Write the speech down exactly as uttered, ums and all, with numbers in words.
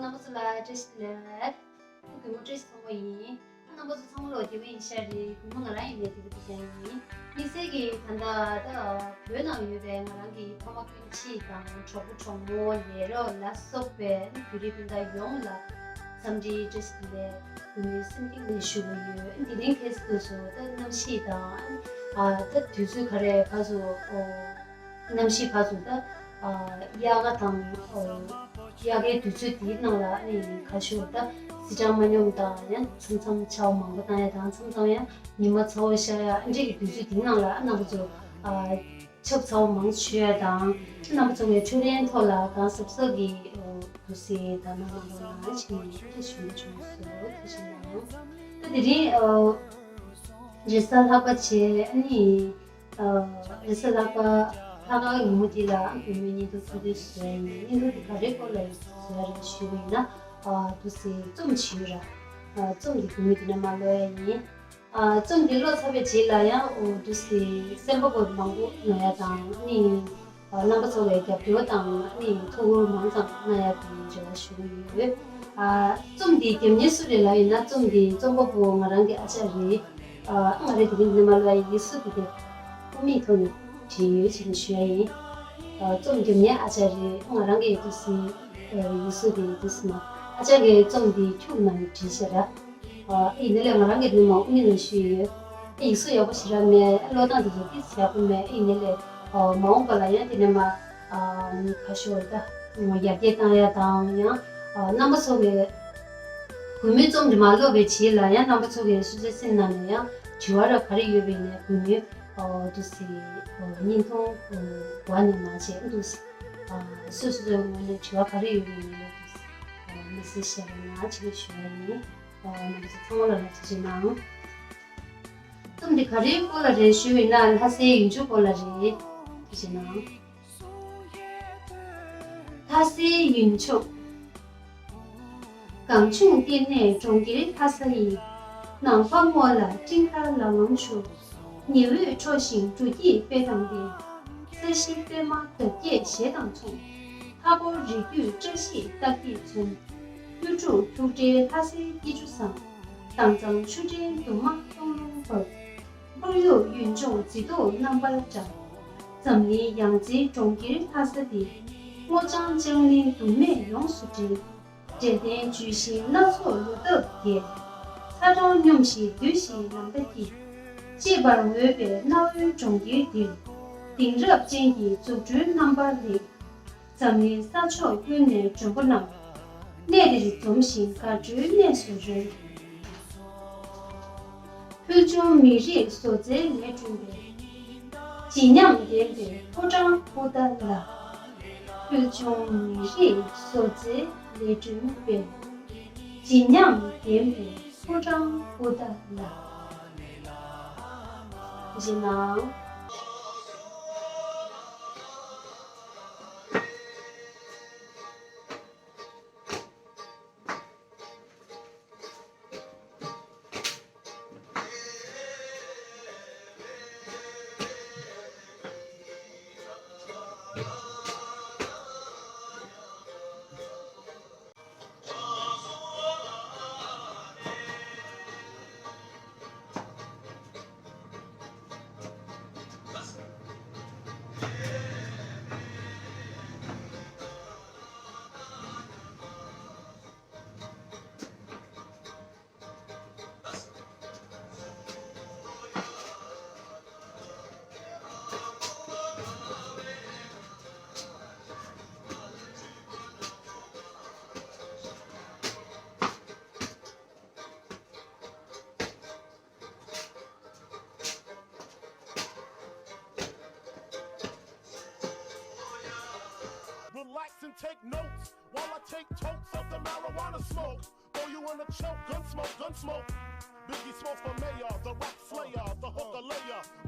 རྣམ་པ་ཚོ་ལ་བཀྲ་ཤིས་བདེ་ལེགས། གུས་མོ་བཀྲ་ཤིས་མཐོང་པ་ཡིན། རྣམ་པ་ཚོ་ཚང་མ་ལོ་བདེ་པོ་ཡིན་ཤག་རེད། གུས་མོ་ང་རང་ཡིན་ནས་བདེ་པོ་འདུག་ཀྱང་ཡིན། དམིགས་བསལ་གྱིས་ད་ལྟ་ད་བོད་ནང་ཡོད་པའི་ང་རང་གི་ཕ་མ་སྤུན་མཆེད་དང་གྲོགས་པོ་གྲོགས་མོ་ལས་རོགས་ལ་སོགས་པའི་བོད་རིགས་སྤུན་ཟླ་ཡོངས་ལ་འཚམས་འདྲིའི་བཀྲ་ཤིས་བདེ་ལེགས་གུས་མོའི་སེམས་གཏིང་ནས་ཞུ་གི་ཡོད། དེ་རིང་ཁ་སང་དུས་སུ་ད་གནམ་གཤིས་དང་ཨ་ད་དུས་ཚོད་ག་རེ་ཕར་ཚུར་ཨོ། གནམ་གཤིས་ཕར་ཚུར་ད་ཨ་དབྱར་ཁ་དང་ཨོ་དབྱར་ཁའི་དུས་ཚོད་དེའི་ནང་ལ་ཨ་ནི་ཁ་ཤོར་ད་སི་ཁྲོན་མ་སྙོམས་དང་ཡང་མཚམས་མཚམས་ཆར་པ་མང་པོ་བཏང་ཡ་དང་མཚམས་མཚམས་ཡང་ཉི་མ་ཚ་པོ་ཤར་ཡ་ཨ་འདྲས་ཀྱི་དུས་ཚོད་དེའི་ནང་ལ་ཨ་རྣམ་པ་ཚོ་ཨ་ཆར་པ་ཚ་པོ་མང་ཆུ་ཡ་དང་རྣམ་པ་ཚོ་གི་འཕྲོད་བསྟེན་ཐོག་ལ་གང་གཟབ་གཟབ་ཀྱི་ཨོ་དུས་ཚོད་ད་ནང་ལ་ལ་ཞིག་ནས་ཞུ་མ་བྱུང་སོ་དེ་བཞིན་ད་དེ་རིང་ཨོ་རེས་གཟའ་ལྷག་པ་བྱས་ཨ་ནི། རེས་གཟའ་ལྷག་པ་ལྷག་དཀར་ཉིན་མོ་དེ་ལ་བུ་མོའི་བརྙན་ཐུང་ཚོགས་འདུ་བཟོས་ཡིན། བརྙན་ཐུང་དེ་ག་རེའི་སྐོར་ལ་བཟོས་རེད་ཞུས་པ་ཡིན་ན། འདུག་སེ་རྩོམ་ཞིག་ཡོད་ར། རྩོམ་དེ་བུ་མོས་དེ་ནས་མར་ཀློག་ཡ་ཡིན། རྩོམ་དེ་ཀློག་ཚར་བའི་རྗེས་ལ་ཡང་འདུག་སེ་སེམས་པ་སྐོར་མང་པོ་ཉོ་ཡ་དང་ནི། རྣམ་པ་ཚོ་བའི་རྒྱབ་སྐྱོར་དང་ནི་ཐུགས་ཁུར་མང་ཙམ་གནང་ཡག་གི་རེ་བ་ཞུ་གི་ཡོད། རྩོམ་འདི་རྒྱབ་གཉེར་སུ་རེད་ལབ་ཡིན་ན་རྩོམ་འདི་རྩོམ་པ་པོ་ང་རང་གི་ཨ་ཅག་རེད། ང་རེད་དེ་གི་ནི་མ་ལ་ཡི་སུ་དེ་གི་དབུ་མེད་ཐོག་ནས་བྲིས་ཡོད་ཅེས་ཞུ་ཡ་ཡིན། རྩོམ་རྒྱབ་གཉེར་ཨ་ཅག་རེད། ང་རང་གི་དུ་སི་ཡི་སུ་དེ་དུ་སི་མ་ཨ་ཅག་གི་རྩོམ་འདི་ཁྱུག་ནང་བྲིས་ཤག་ར། ཨེ་ཡིན་ནའི་ལས་ང་རང་གི་ནི་མ་དབུ་མེད་ནང་ཞུས་ཡོད། ཨེ་ཡིག་གཟུགས་ཡག་པོ་ཞེ་དྲག་མེད། ཨེ་ཀློག་སྟངས་དེ་ཚོ་ཏོག་ཙམ་ཡག་པོ་མེད། ཨེ་ཡིན་ནའི་ལས་མ་འོངས་པ་ལ་ཡང་དེ་ནས་མ་ཁ་ཤོར་ད་ཡར་རྒྱས་བཏང་ཡ་དང་ཡང་རྣམ་པ་ཚོ་གི་གུས་མོའི་རྩོམ་དེ་མ་ཀློག་པའི་རྗེས་ལ་ཡང་རྣམ་པ་ཚོ་གི་སོ་སོའི་སེམས་ནང་ལ་ཡང་དྲི་བ་ར་ག་རེ་ཡོད་པ་ཡིན་ནའི་གུས་མོའི་འདུག་སེ་བརྙན་ཐུང་འགོ་ནས་མ་བྱས་འདུག་སེ་སོ་སོ་སོའི་ངོས་ནས་དྲི་བ་ག་རེ་ཡོད་པ་ཡིན་ནའི་འདུག་སེ་མེ་སེ་ཇི་བྱས་པ་ན་ཅིག་ཞུ་བ་ཡིན། ཨ། ང་ཚོ་ཚང་མ་ལ་ལ་ཐུགས་རྗེ་གནང་། རྩོམ་འདི་ག་རེའི་སྐོར་ལ་རེད་ཞུས་པ་ཡིན་ན་ལྷ་སའི་ཡུལ་ལྗོངས་སྐོར་ལ་རེད། ཐུགས་རྗེ་གནང་། ལྷ་སའི་ཡུལ་ལྗོངས། གངས་ལྗོངས་གཏེར་གནས་གྲོང་ཁྱེར་ལྷ་ས་ཡི། ནམ་མཁའ་སྔོ་ལ་སྤྲིན་དཀར་ལང་ལོང་བཞུར། ཉི་འོད་འཕྲོ་ཞིང་འབྲུག་སྐད་དཔལ་དང་ལྡན། ས་གཞི་པད་མ་འདབ་བརྒྱད་ཞལ་དང་མཚུངས། མཐའ་འཁོར་རི་རྒྱུད་བཀྲ་ཤིས་རྟགས་བརྒྱད་མཚོན། གཡུ་འབྲུག་ཐུགས་སྤྲུལ་ལྷ་སའི་སྐྱིད་ཆུ་བཟང་། དྭངས་གཙང་ཆུ་ཕྲན་དུ་མ་ལྷུང་ལྷུང་འབབ། ཁོར་ཡུག་ཡུལ་ལྗོངས་མཛེས་སྡུག་རྣམ་པར་བཀྲ། འཛམ་གླིང་ཡང་རྩེའི་གྲོང་ཁྱེར་ལྷ་ས་འདི། སྔོ་ལྗང་ལྗང་ལིང་དུ་མས་ཡོངས་སུ་སྤྲུལ། འབྲས་ལྡན་ལྗོན་ཤིང་སྣ་ཚོགས་ལོ་འདབ་རྒྱས། ཚ་གྲང་སྙོམས་ཤིང་སྡུད་ཤིང་ལམ་མདའ་སྐྱིད། གཅེས་པར་འོས་པའི་གནའ་བོའི་གྲོང་ཁྱེར་འདིར། དེང་རབས་ཅན་གྱི་འཛུགས་སྐྲུན་རྣམ་པར་ལེགས། འཛམ་གླིང་ས་ཕྱོགས་ཀུན་ནས་མགྲོན་པོ་རྣམས། གནས་འདིར་འཛོམས་ཤིང་དགའ་སྤྲོའི་གནས་སུ་རོལ། ཕུལ་བྱུང་མི་རིགས་བཟོ་རྩལ་ལས་བསྐྲུན་པའི། བརྗིད་ཉམས་ལྡན་པའི་ཕོ་བྲང་པོ་ཏཱ་ལ། ཕུལ་བྱུང་མི་རིགས་བཟོ་རྩལ་ལས་བསྐྲུན་པའི། བརྗིད་ཉམས་ལྡན་པའི་ཕོ་བྲང་པོ་ཏཱ་ལ། བཞེས་གནང་། Relax and take notes while I take totes of the marijuana smoke. Throw you in a choke, gun smoke, gun smoke. Biggie smoke for mayor, the rock slayer, the hooker layer.